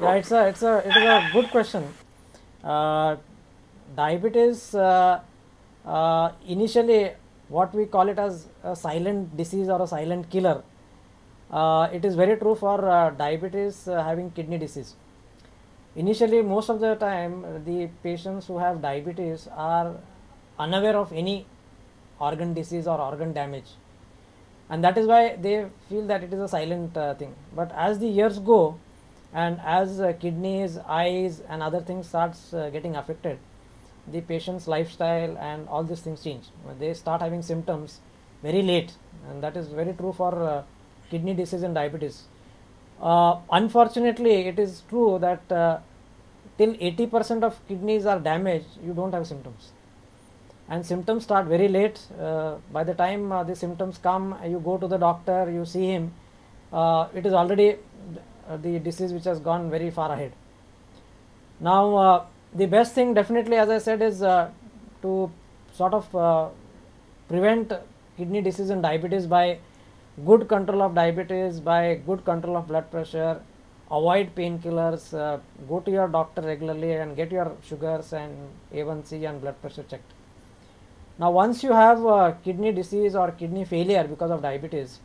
Yeah, it is a good question. Diabetes, initially what we call it as a silent disease or a silent killer. It is very true for diabetes having kidney disease. Initially, most of the time, the patients who have diabetes are unaware of any organ disease or organ damage, and that is why they feel that it is a silent thing. But as the years go, and as kidneys, eyes and other things starts getting affected, the patient's lifestyle and all these things change. They start having symptoms very late, and that is very true for kidney disease and diabetes. Unfortunately, it is true that till 80% of kidneys are damaged, you don't have symptoms. And symptoms start very late. By the time the symptoms come, you go to the doctor, you see him, it is already the disease which has gone very far ahead. Now, the best thing definitely, as I said, is to sort of prevent kidney disease and diabetes by good control of diabetes, by good control of blood pressure, avoid painkillers, go to your doctor regularly and get your sugars and A1C and blood pressure checked. Now, once you have kidney disease or kidney failure because of diabetes,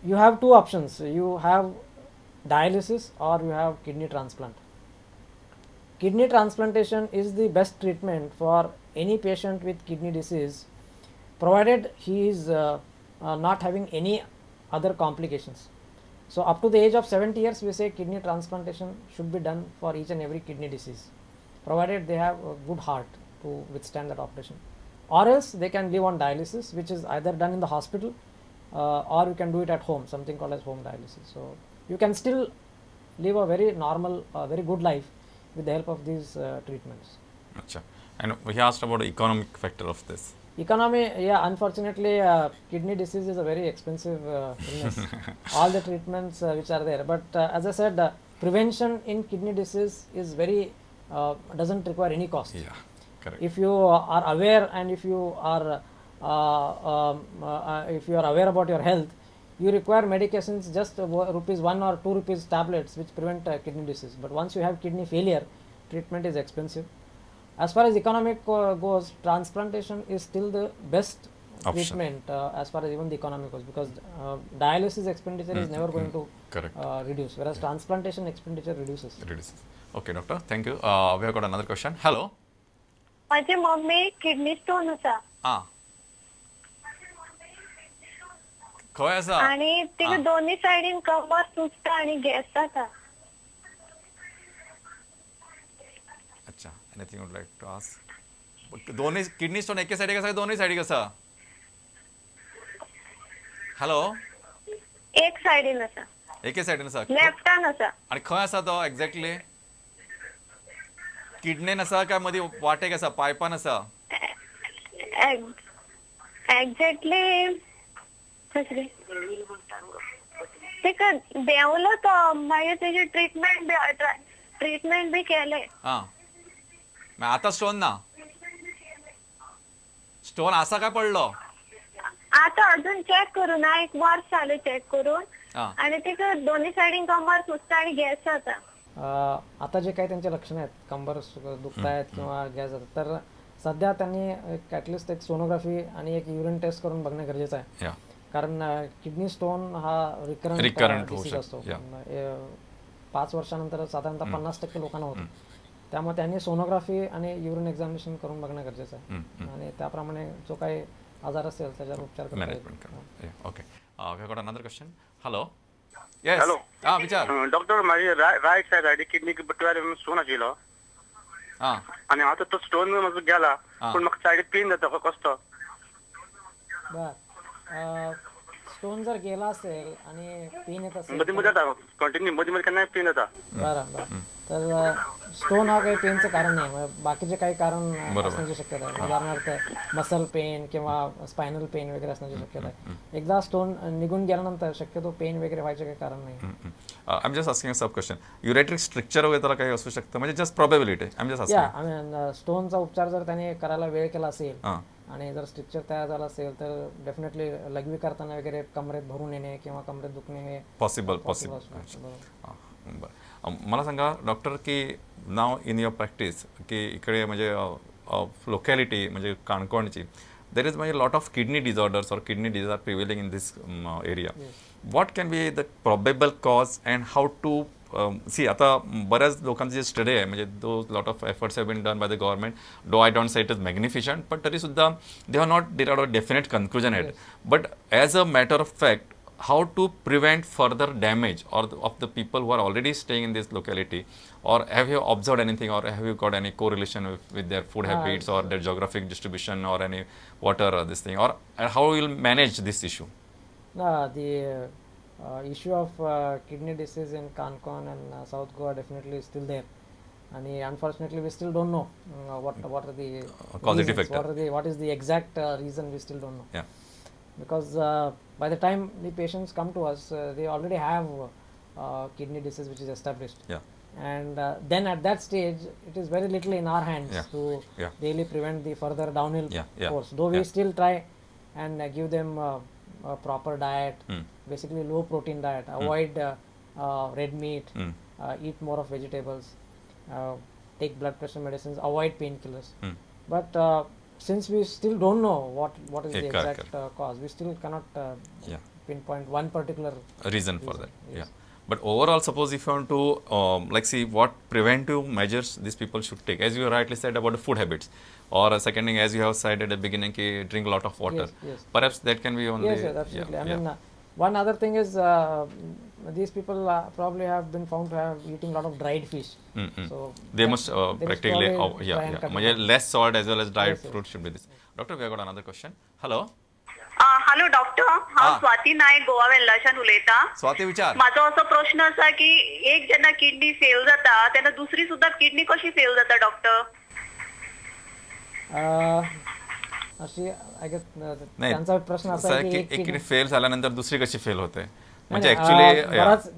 you have two options. You have dialysis or you have kidney transplant. Kidney transplantation is the best treatment for any patient with kidney disease, provided he is not having any other complications. So, up to the age of 70 years, we say kidney transplantation should be done for each and every kidney disease, provided they have a good heart to withstand that operation, or else they can live on dialysis, which is either done in the hospital or you can do it at home, something called as home dialysis. So, you can still live a very normal, very good life with the help of these treatments. Acha. And we asked about the economic factor of this. Economy, yeah, unfortunately, kidney disease is a very expensive illness. All the treatments which are there. But as I said, prevention in kidney disease is very, doesn't require any cost. Yeah, correct. If you are aware and if you are aware about your health, you require medications just rupees 1 or 2 rupees tablets which prevent kidney disease. But once you have kidney failure, treatment is expensive. As far as economic goes, transplantation is still the best option. Treatment as far as even the economic goes, because dialysis expenditure is never going to reduce, whereas transplantation expenditure reduces. Reduces. Okay, doctor, thank you. We have got another question. Hello. My mummy kidney stone आसा. Ah. खंय आसा? आनी तिका दोन्ही सायडीन कमर सुजता आनी gas जाता. अच्छा, anything you would like to ask? दोन्ही किडनी स्टोन एके सायडीक आसा दोन्ही सायडीक आसा? हॅलो. एक सायडीन आसा. एके सायडीन आसा, लेफ्टान आसा. आनी खंय आसा तो एक्झॅक्टली? किडनेन आसा काय मदीं वाटेक आसा, पायपान आसा? एक्झॅक्टली तिका देंवलो तो, मागीर तेजी ट्रिटमेंट बी केलें. आं, आतां स्टोन ना? स्टोन आसा काय पडलो? आतां अजून चॅक करूं ना, एक वर्स जालें चॅक करून. आनी तिका दोन्ही सायडीन कमर सुजता आनी गॅस जाता. आता जे काही त्यांचे लक्षणं आहेत, कंबर दुखतायत किंवा गॅस जातात, तर सध्या त्यांनी एक ॲटलिस्ट एक सोनोग्राफी आणि एक युरिन टेस्ट करून बघणं गरजेचं आहे. कारण किडनी स्टोन हा रिकरंट डिसीज असतो. 5 वर्षानंतर साधारणतः 50% लोकांना होतो. त्यामुळे त्यांनी सोनोग्राफी आणि युरिन एक्झामिनेशन करून बघणं गरजेचं आहे आणि त्याप्रमाणे जो काही आजार असेल त्याच्यावर उपचार करता येईल. Okay, we have got another question. Hello. Yes. Hello. हां, विचार डॉक्टर. माझी राईट सायड आहे किडनी 12 स्टोन आशिल्लो आनी आतां तो स्टोन म्हजो गेला, पूण म्हाका सायडीक पेन जाता कसो. बर, स्टोन जर गेला असेल आणि पेन येत असेल, मध्ये मध्ये जाता कंटिन्यू, मध्ये मध्ये केन्नाय पेन जाता. बरं बरं, तर स्टोन हा काही पेनचं कारण नाही, बाकीचे काही कारण असण्याची शक्यता आहे. उदाहरणार्थ मसल पेन किंवा स्पायनल पेन वगैरे असण्याची शक्यता आहे. एकदा स्टोन निघून गेल्यानंतर शक्यतो पेन वगैरे व्हायचे काही कारण नाही. I am just asking a sub question. Ureteric stricture वगैरे त्याला काही असू शकतं, म्हणजे just probability. I am just asking. या I mean स्टोनचा उपचार जर त्याने करायला वेळ केला असेल आणि जर स्ट्रिक्चर तयार झाला असेल तर डेफिनेटली लघवी करताना वगैरे कमरेत भरून येणे किंवा कमरेत दुखणे हे पॉसिबल पॉसिबल. बरं, मला सांगा डॉक्टर की नाव इन your practice की इकडे म्हणजे लोकॅलिटी म्हणजे काणकोणची there is म्हणजे lot of kidney disorders or kidney disease are prevailing in this area. What can be the probable cause and how to see? आता बऱ्याच लोकांची जे स्टडी आहे म्हणजे though lot of efforts have been done by the government, though I don't say it is magnificent, पण तरी सुद्धा they have not derived a definite conclusion at. But as a matter of fact, how to prevent further damage or of the people who are already staying in this locality, or have you observed anything, or have you got any correlation with their food habits or their geographic distribution or any water or this thing, or how you will manage this issue? The issue of kidney disease in Canacona and South Goa definitely is still there, and unfortunately we still don't know what are the causative factor. What is the exact reason, we still don't know. Yeah. Because by the time the patients come to us, they already have kidney disease which is established. Yeah. And then at that stage, it is very little in our hands to really prevent the further downhill course. Though we still try and give them a proper diet, basically low protein diet, avoid red meat, eat more of vegetables, take blood pressure medicines, avoid painkillers. But since we still don't know what is the exact cause, we still cannot pinpoint one particular reason for that. Yes. Yeah. But overall, suppose if you want to like see what preventive measures these people should take, as you rightly said about the food habits, or second thing, as you have said at the beginning, ki drink a lot of water. Yes, yes. Perhaps that can be only. Yes, yes, absolutely. I mean, one other thing is these people probably have been found to have eating a lot of dried fish. So they must practically less salt as well as dried fruit should be this. Doctor, we have got another question. Hello. Hello doctor, हांव स्वाती नायक गोवा वेल्लाच्यान उलयता. स्वाती, विचार. म्हाजो असो प्रश्न आसा की एक जेन्ना किडनी फेल जाता तेन्ना दुसरी सुद्दां किडनी कशी फेल जाता डॉक्टर? अशी त्यांचा प्रश्न असा आहे की एक किडनी फेल झाल्यानंतर दुसरी कशी फेल होते, म्हणजे ऍक्च्युअली बराच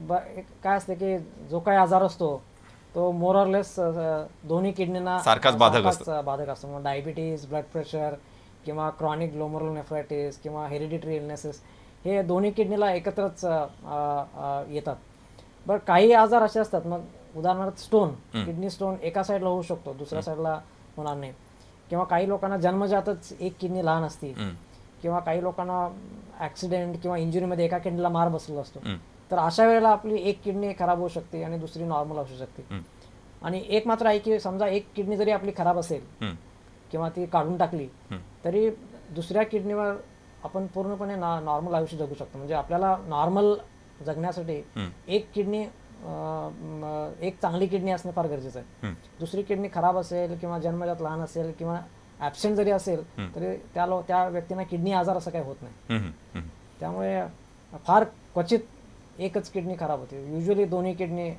काय असते की जो काही आजार असतो तो मोर ऑर लेस दोन्ही किडनींना सारखाच बाधक असतो. बाधक असतो. डायबिटीज, ब्लड प्रेशर किंवा क्रॉनिक ग्लोमेरुलोनेफ्रायटिस किंवा हेरिडिटरी इलनेसेस हे दोन्ही किडनीला एकत्रच येतात. बरं, काही आजार असे असतात, मग उदाहरणार्थ स्टोन, किडनी स्टोन एका साईडला होऊ शकतो, दुसऱ्या साईडला होणार नाही. किंवा काही लोकांना जन्मजातच एक किडनी लहान असते, किंवा काही लोकांना ॲक्सिडेंट किंवा इंजुरीमध्ये एका किडनीला मार बसलेला असतो. तर अशा वेळेला आपली एक किडनी खराब होऊ शकते आणि दुसरी नॉर्मल असू शकते. आणि एक मात्र आहे की समजा एक किडनी जरी आपली खराब असेल किंवा ती काढून टाकली तरी दुसऱ्या किडनीवर आपण पूर्णपणे नॉर्मल आयुष्य जगू शकतो. म्हणजे आपल्याला नॉर्मल जगण्यासाठी एक किडनी, एक चांगली किडनी असणे फार गरजेचं आहे. दुसरी किडनी खराब असेल किंवा जन्मजात लहान असेल किंवा ॲबसेंट जरी असेल तरी त्या व्यक्तींना किडनी आजार असं काही होत नाही. त्यामुळे फार क्वचित एकच किडनी खराब होते, युजली दोन्ही किडनी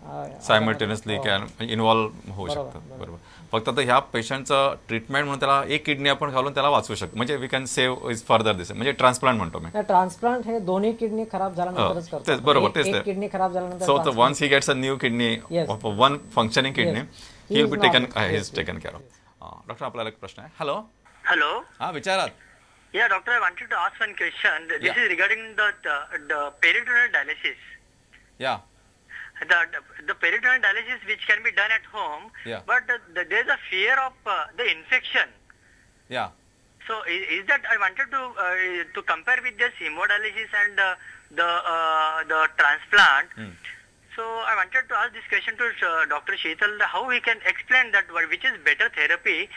सायमल्टेनियसली can involve होऊ शकतात. बरोबर. फक्त आता ह्या पेशंटचं ट्रीटमेंट म्हणून त्याला एक किडनी आपण घालून त्याला वाचवू शकतो, म्हणजे we can save is further this, म्हणजे ट्रान्सप्लांट म्हणतो मी. ट्रान्सप्लांट हे दोन्ही किडनी खराब झाल्यानंतरच करतो. बरोबर, तेच. किडनी खराब झाल्यानंतर so once he gets a new kidney, one functioning kidney, he will be taken, he is taken care of. Doctor, आपल्याला एक प्रश्न आहे. हॅलो. हॅलो. हा, विचारात. Yeah, doctor, I wanted to ask one question. This is regarding the peritoneal dialysis. Yeah. The peritoneal dialysis which can be done at home, but there is a fear of the infection. Yeah. So is that, I wanted to compare with this hemodialysis and the transplant. So I wanted to ask this question to Dr. Sheetal, how he can explain that which is better therapy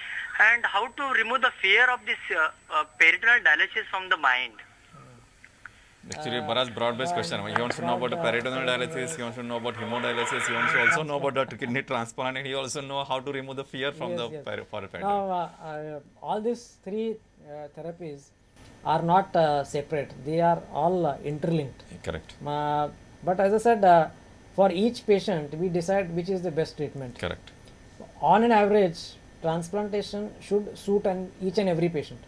and how to remove the fear of this peritoneal dialysis from the mind. Actually, बराच broad based question. He wants to know about the peritoneal dialysis, he wants to know about hemodialysis, he wants to also know about the kidney transplant, and he also know how to remove the fear from the peritoneal. Now, all these three therapies are not separate. They are all interlinked. Correct. But as I said, for each patient, we decide which is the best treatment. Correct. On an average, transplantation should suit each and every patient.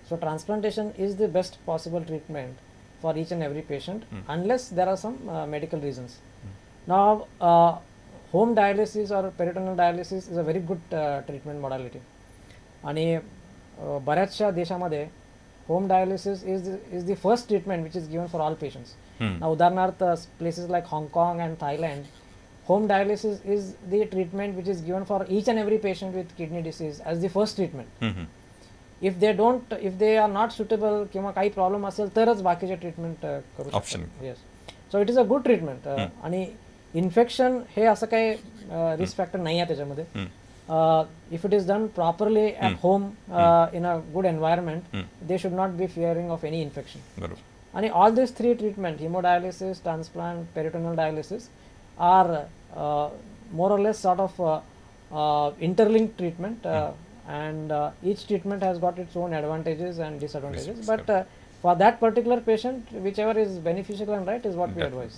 So transplantation is the best possible treatment for each and every patient, unless there are some medical reasons. Now, home dialysis or peritoneal dialysis is a very good treatment modality. आणि बऱ्याचशा देशामध्ये home dialysis is the first treatment which is given for all patients. Now, उदाहरणार्थ places like Hong Kong and Thailand, Home dialysis is the treatment which is given for each and every patient with kidney disease as the first treatment. If they don't, if they are not suitable किंवा काही problem असेल तरच बाकीचे treatment करू Option. शकतो. Yes, so it is a good treatment आणि infection हे असं काही रिस्क फॅक्टर नाही आहे त्याच्यामध्ये. If it is done properly at home in a good environment, they should not be fearing of any infection. बरोबर. आणि all this three treatment, hemodialysis, transplant, peritoneal dialysis, are more or less sort of interlinked treatment, and each treatment has got its own advantages and disadvantages, but for that particular patient, whichever is beneficial and right is what we advise.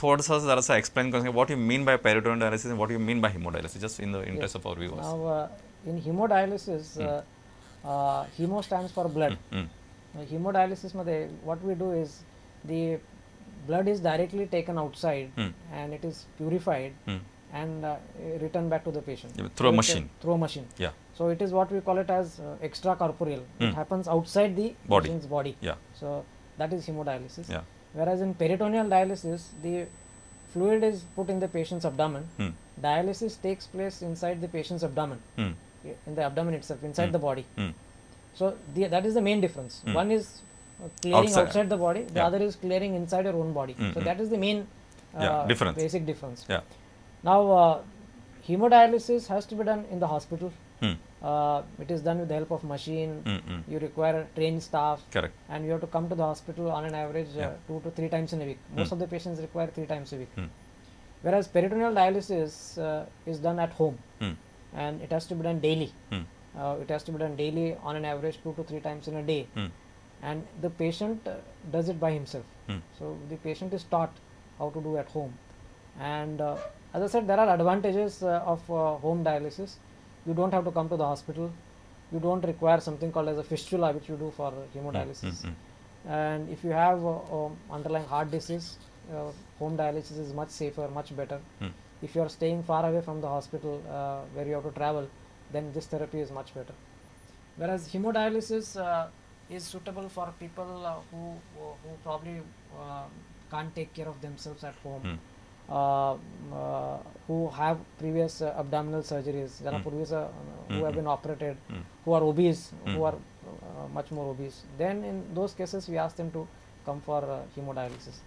थोडंसं जरासं explain करून, what you mean by peritoneal dialysis, what you mean by hemodialysis, just in the interest of our viewers. Now, in hemodialysis, hemo stands for blood. Hemodialysis मध्ये what we do is the blood is directly taken outside and it is purified and returned back to the patient. Yeah, through a So machine. Through a machine. So it is what we call it as extracorporeal. It happens outside the Body. Patient's body. So that is hemodialysis. Whereas in peritoneal dialysis, the fluid is put in the patient's abdomen. Dialysis takes place inside the patient's abdomen, in the abdomen itself, inside the body. So that is the main difference. One is clearing Outside. Outside the body, the other is clearing inside your own body. So that is the main Difference. Basic difference. Now, hemodialysis has to be done in the hospital. It is done with the help of machine. You require trained staff. Correct. And you have to come to the hospital on an average 2 to 3 times in a week. Most of the patients require 3 times a week. Whereas peritoneal dialysis is done at home, and it has to be done daily. It has to be done daily on an average 2 to 3 times in a day. And the patient does it by himself. So the patient is taught how to do at home. And as I said, there are advantages of home dialysis. You don't have to come to the hospital. You don't require something called as a fistula, which you do for hemodialysis. And if you have underlying heart disease, home dialysis is much safer, much better. If you are staying far away from the hospital where you have to travel, then this therapy is much better. Whereas hemodialysis is suitable for people who probably can't take care of themselves at home, who have previous abdominal surgeries, ज्यांना पूर्वीचं, who have been operated, who are obese, who are much more obese. Then in those cases, we ask them to come for hemodialysis.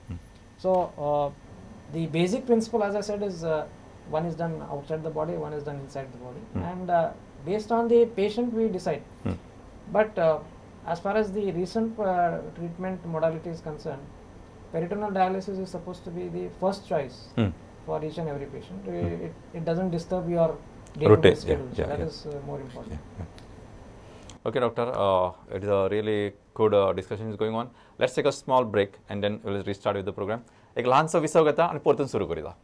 So the basic principle, as I said, is one is done outside the body, one is done inside the body, and based on the patient we decide. But as far as the recent treatment modality is concerned, peritoneal dialysis is supposed to be the first choice for each and every patient. It doesn't disturb your day-to-day Routine, yeah, schedule. So that is more important. Okay, doctor, it is a really good discussion is going on. Let's take a small break and then we'll restart with the program. एक लहानसं विसव घेता आणि परतून सुरू करूया.